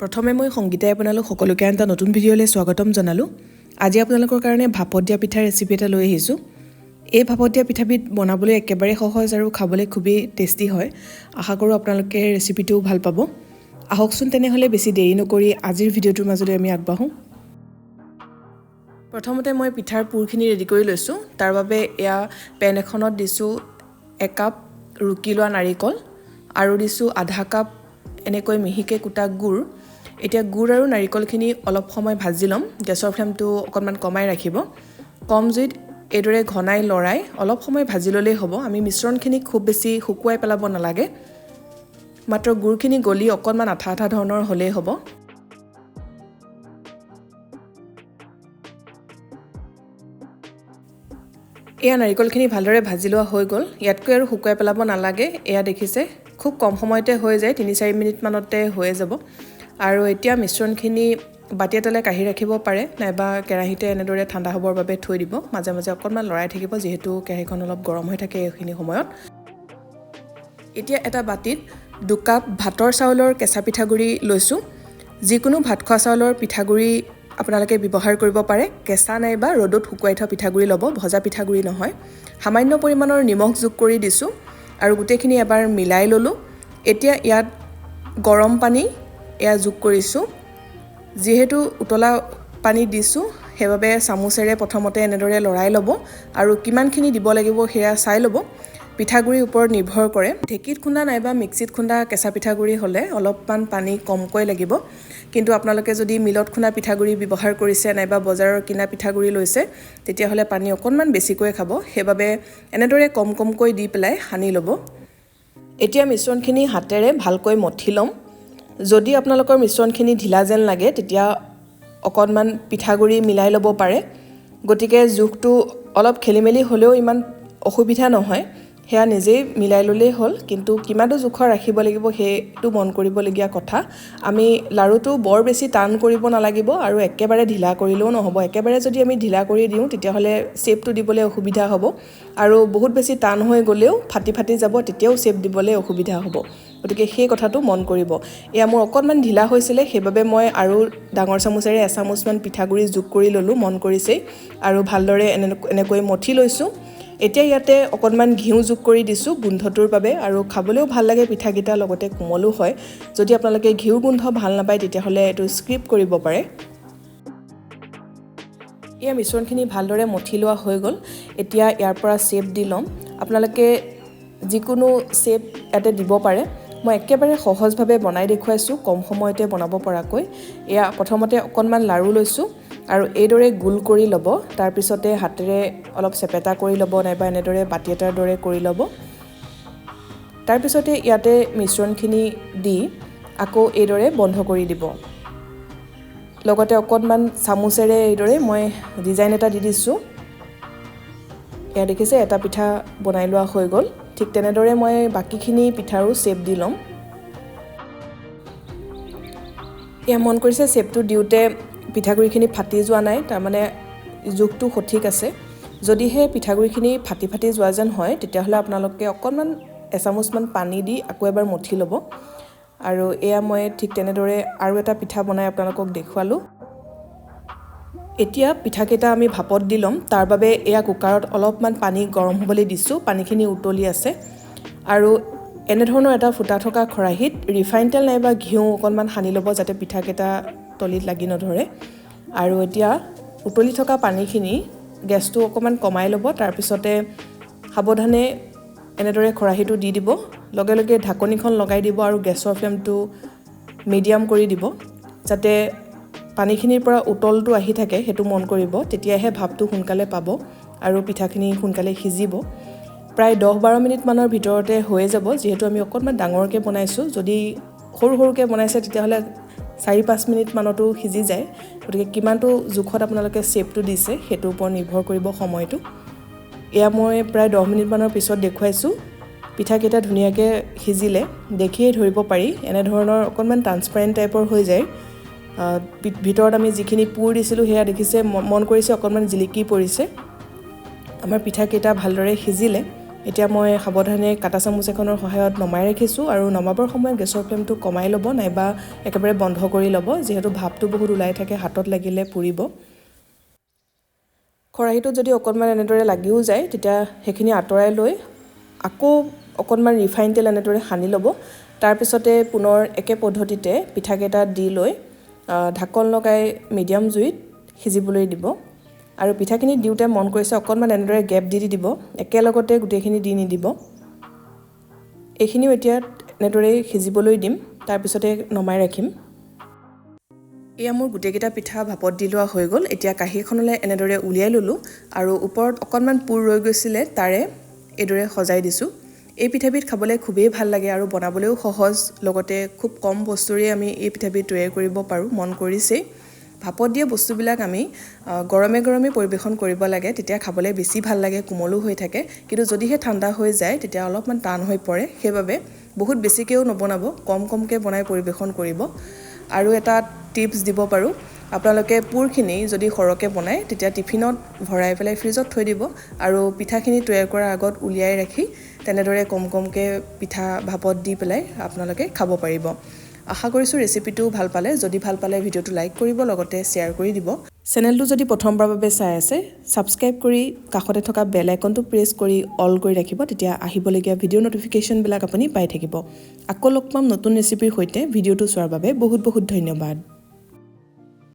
প্ৰথমে মই সংগীতাই আপোনালোক সকলোকে এটা নতুন ভিডিঅ'লৈ স্বাগতম জনালোঁ। আজি আপোনালোকৰ কাৰণে ভাপত দিয়া পিঠাৰ ৰেচিপি এটা লৈ আহিছোঁ। এই ভাপত দিয়া পিঠাবিধ বনাবলৈ একেবাৰে সহজ আৰু খাবলৈ খুবেই টেষ্টি হয়। আশা কৰোঁ আপোনালোকে ৰেচিপিটোও ভাল পাব। আহকচোন তেনেহ'লে বেছি দেৰি নকৰি আজিৰ ভিডিঅ'টোৰ মাজলৈ আমি আগবাঢ়োঁ। প্ৰথমতে মই পিঠাৰ পুৰখিনি ৰেডি কৰি লৈছোঁ। তাৰ বাবে এয়া পেন এখনত দিছোঁ একাপ ৰুকি লোৱা নাৰিকল আৰু দিছোঁ আধা কাপ এনেকৈ মিহিকৈ কুটা গুড়। এতিয়া গুড় আৰু নাৰিকলখিনি অলপ সময় ভাজি ল'ম। গেছৰ ফ্লেমটো অকণমান কমাই ৰাখিব। কম জুইত এইদৰে ঘনাই লৰাই অলপ সময় ভাজি ল'লেই হ'ব। আমি মিশ্ৰণখিনি খুব বেছি শুকুৱাই পেলাব নালাগে, মাত্ৰ গুড়খিনি গলি অকণমান আঠা আঠা ধৰণৰ হ'লেই হ'ব। এয়া নাৰিকলখিনি ভালদৰে ভাজি লোৱা হৈ গ'ল। ইয়াতকৈ আৰু শুকুৱাই পেলাব নালাগে। এয়া দেখিছে খুব কম সময়তে হৈ যায়, 3-4 মিনিটমানতে হৈয়ে যাব। আৰু এতিয়া মিশ্ৰণখিনি বাতি এটালৈ কাঢ়ি ৰাখিব পাৰে, নাইবা কেৰাহীতে এনেদৰে ঠাণ্ডা হ'বৰ বাবে থৈ দিব। মাজে মাজে অকণমান লৰাই থাকিব, যিহেতু কেৰাহীখন অলপ গৰম হৈ থাকে এইখিনি সময়ত। এতিয়া এটা বাতিত 2 কাপ ভাতৰ চাউলৰ কেঁচা পিঠাগুড়ি লৈছোঁ। যিকোনো ভাত খোৱা চাউলৰ পিঠাগুড়ি আপোনালোকে ব্যৱহাৰ কৰিব পাৰে। কেঁচা নাইবা ৰ'দত শুকুৱাই থোৱা পিঠাগুড়ি ল'ব, ভজা পিঠাগুড়ি নহয়। সামান্য পৰিমাণৰ নিমখ যোগ কৰি দিছোঁ আৰু গোটেইখিনি এবাৰ মিলাই ল'লোঁ। এতিয়া ইয়াত গৰম পানী এয়া যোগ কৰিছোঁ। যিহেতু উতলা পানী দিছোঁ, সেইবাবে চামুচেৰে প্ৰথমতে এনেদৰে লৰাই ল'ব আৰু কিমানখিনি দিব লাগিব সেয়া চাই ল'ব। পিঠাগুড়িৰ ওপৰত নিৰ্ভৰ কৰে। ঢেঁকীত খুন্দা নাইবা মিক্সিত খুন্দা কেঁচা পিঠাগুড়ি হ'লে অলপমান পানী কমকৈ লাগিব, কিন্তু আপোনালোকে যদি মিলত খুন্দা পিঠাগুড়ি ব্যৱহাৰ কৰিছে নাইবা বজাৰৰ কিনা পিঠাগুড়ি লৈছে, তেতিয়াহ'লে পানী অকণমান বেছিকৈ খাব। সেইবাবে এনেদৰে কম কমকৈ দি পেলাই সানি ল'ব। এতিয়া মিশ্ৰণখিনি হাতেৰে ভালকৈ মঠি ল'ম। যদি আপোনালোকৰ মিশ্ৰণখিনি ঢিলা যেন লাগে, তেতিয়া অকণমান পিঠাগুড়ি মিলাই ল'ব পাৰে। গতিকে জোখটো অলপ খেলিমেলি হ'লেও ইমান অসুবিধা নহয়, সেয়া নিজেই মিলাই ল'লেই হ'ল। কিন্তু কিমানটো জোখৰ ৰাখিব লাগিব সেইটো মন কৰিবলগীয়া কথা। আমি লাড়ুটো বৰ বেছি টান কৰিব নালাগিব আৰু একেবাৰে ঢিলা কৰিলেও নহ'ব। একেবাৰে যদি আমি ঢিলা কৰি দিওঁ, তেতিয়াহ'লে শ্বেপটো দিবলৈ অসুবিধা হ'ব, আৰু বহুত বেছি টান হৈ গ'লেও ফাটি ফাটি যাব, তেতিয়াও শ্বেপ দিবলৈ অসুবিধা হ'ব। গতিকে সেই কথাটো মন কৰিব। এয়া মোৰ অকণমান ঢিলা হৈছিলে, সেইবাবে মই আৰু ডাঙৰ চামুচেৰে এচামুচমান পিঠাগুড়ি যোগ কৰি ল'লোঁ, মন কৰিছেই, আৰু ভালদৰে এনেকৈ মঠি লৈছোঁ। এতিয়া ইয়াতে অকণমান ঘিউ যোগ কৰি দিছোঁ গোন্ধটোৰ বাবে, আৰু খাবলৈও ভাল লাগে পিঠাকেইটা, লগতে কোমলো হয়। যদি আপোনালোকে ঘিউৰ গোন্ধ ভাল নাপায়, তেতিয়াহ'লে এইটো স্কিপ কৰিব পাৰে। এয়া মিশ্ৰণখিনি ভালদৰে মঠি লোৱা হৈ গ'ল। এতিয়া ইয়াৰ পৰা শ্বেপ দি ল'ম। আপোনালোকে যিকোনো শ্বেপ ইয়াতে দিব পাৰে। মই একেবাৰে সহজভাৱে বনাই দেখুৱাইছোঁ, কম সময়তে বনাব পৰাকৈ। এয়া প্ৰথমতে অকণমান লাড়ু লৈছোঁ আৰু এইদৰে গোল কৰি ল'ব। তাৰপিছতে হাতেৰে অলপ চেপেটা কৰি ল'ব, নাইবা এনেদৰে বাতি এটাৰ দৰে কৰি ল'ব। তাৰপিছতে ইয়াতে মিশ্ৰণখিনি দি আকৌ এইদৰে বন্ধ কৰি দিব। লগতে অকণমান চামুচেৰে এইদৰে মই ডিজাইন এটা দি দিছোঁ। এয়া দেখিছে এটা পিঠা বনাই লোৱা হৈ গ'ল। ঠিক তেনেদৰে মই বাকীখিনি পিঠাৰো শ্বেপ দি ল'ম। এয়া মন কৰিছে শ্বেপটো দিওঁতে পিঠাগুড়িখিনি ফাটি যোৱা নাই, তাৰমানে জোখটো সঠিক আছে। যদিহে পিঠাগুড়িখিনি ফাটি ফাটি যোৱা যেন হয়, তেতিয়াহ'লে আপোনালোকে অকণমান এচামুচমান পানী দি আকৌ এবাৰ মঠি ল'ব। আৰু এয়া মই ঠিক তেনেদৰে আৰু এটা পিঠা বনাই আপোনালোকক দেখুৱালোঁ। এতিয়া পিঠাকেইটা আমি ভাপত দি ল'ম। তাৰ বাবে এয়া কুকাৰত অলপমান পানী গৰম হ'বলৈ দিছোঁ। পানীখিনি উতলি আছে। আৰু এনেধৰণৰ এটা ফুটা থকা খৰাহীত ৰিফাইন তেল নাইবা ঘিউ অকণমান সানি ল'ব, যাতে পিঠাকেইটা তলিত লাগি নধৰে। আৰু এতিয়া উতলি থকা পানীখিনি গেছটো অকণমান কমাই ল'ব। তাৰপিছতে সাৱধানে এনেদৰে খৰাহীটো দি দিব। লগে লগে ঢাকনিখন লগাই দিব আৰু গেছৰ ফ্লেমটো মিডিয়াম কৰি দিব, যাতে পানীখিনিৰ পৰা উতলটো আহি থাকে, সেইটো মন কৰিব। তেতিয়াহে ভাপটো সোনকালে পাব আৰু পিঠাখিনি সোনকালে সিজিব। প্ৰায় 10-12 মিনিটমানৰ ভিতৰতে হৈয়ে যাব। যিহেতু আমি অকণমান ডাঙৰকৈ বনাইছোঁ, যদি সৰু সৰুকৈ বনাইছে তেতিয়াহ'লে 4-5 মিনিটমানতো সিজি যায়। গতিকে কিমানটো জোখত আপোনালোকে শ্বেপটো দিছে সেইটোৰ ওপৰত নিৰ্ভৰ কৰিব সময়টো। এয়া মই প্ৰায় 10 মিনিটমানৰ পিছত দেখুৱাইছোঁ। পিঠাকেইটা ধুনীয়াকৈ সিজিলে, দেখিয়েই ধৰিব পাৰি। এনেধৰণৰ অকণমান ট্ৰান্সপাৰেণ্ট টাইপৰ হৈ যায়। ভিতৰত আমি যিখিনি পুৰ দিছিলোঁ সেয়া দেখিছে, মন কৰিছে অকণমান জিলিকি পৰিছে। আমাৰ পিঠাকেইটা ভালদৰে সিজিলে। এতিয়া মই সাৱধানে কাটা চামুচ এখনৰ সহায়ত নমাই ৰাখিছোঁ আৰু নমাবৰ সময়ত গেছৰ ফ্লেমটো কমাই ল'ব নাইবা একেবাৰে বন্ধ কৰি ল'ব, যিহেতু ভাপটো বহুত ওলাই থাকে, হাতত লাগিলে পুৰিব। খৰাহীটোত যদি অকণমান এনেদৰে লাগিও যায় তেতিয়া সেইখিনি আঁতৰাই লৈ আকৌ অকণমান ৰিফাইন তেল এনেদৰে সানি ল'ব। তাৰপিছতে পুনৰ একে পদ্ধতিতে পিঠাকেইটা দি লৈ ঢাকন লগাই মিডিয়াম জুইত সিজিবলৈ দিব। আৰু পিঠাখিনি দিওঁতে মন কৰিছে অকণমান এনেদৰে গেপ দি দি দিব, একেলগতে গোটেইখিনি দি নিদিব। এইখিনিও এতিয়া এনেদৰেই সিজিবলৈ দিম, তাৰপিছতে নমাই ৰাখিম। এয়া মোৰ গোটেইকেইটা পিঠা ভাপত দি লোৱা হৈ গ'ল। এতিয়া কাঁহীখনলৈ এনেদৰে উলিয়াই ল'লোঁ আৰু ওপৰত অকণমান পুৰ ৰৈ গৈছিলে তাৰে এইদৰে সজাই দিছোঁ। এই পিঠাবিধ খাবলৈ খুবেই ভাল লাগে আৰু বনাবলৈও সহজ, লগতে খুব কম বস্তুৰে আমি এই পিঠাবিধ তৈয়াৰ কৰিব পাৰোঁ। মন কৰিছেই, ভাপত দিয়া বস্তুবিলাক আমি গৰমে গৰমে পৰিৱেশন কৰিব লাগে, তেতিয়া খাবলৈ বেছি ভাল লাগে, কোমলো হৈ থাকে। কিন্তু যদিহে ঠাণ্ডা হৈ যায় তেতিয়া অলপমান টান হৈ পৰে, সেইবাবে বহুত বেছিকৈও নবনাব, কম কমকৈ বনাই পৰিৱেশন কৰিব। আৰু এটা টিপছ দিব পাৰোঁ, আপোনালোকে পুৰখিনি যদি সৰহকৈ বনায় তেতিয়া টিফিনত ভৰাই পেলাই ফ্ৰিজত থৈ দিব আৰু পিঠাখিনি তৈয়াৰ কৰাৰ আগত উলিয়াই ৰাখি তেনেদৰে কম কমকৈ পিঠা ভাপত দি পেলাই আপোনালোকে খাব পাৰিব। আশা কৰিছোঁ ৰেচিপিটো ভাল পালে। যদি ভাল পালে ভিডিঅ'টো লাইক কৰিব, লগতে শ্বেয়াৰ কৰি দিব। চেনেলটো যদি প্ৰথমবাৰৰ বাবে চাই আছে ছাবস্ক্ৰাইব কৰি কাষতে থকা বেল আইকনটো প্ৰেছ কৰি অল কৰি ৰাখিব, তেতিয়া আহিবলগীয়া ভিডিঅ' ন'টিফিকেশ্যনবিলাক আপুনি পাই থাকিব। আকৌ লগ পাম নতুন ৰেচিপিৰ সৈতে। ভিডিঅ'টো চোৱাৰ বাবে বহুত বহুত ধন্যবাদ।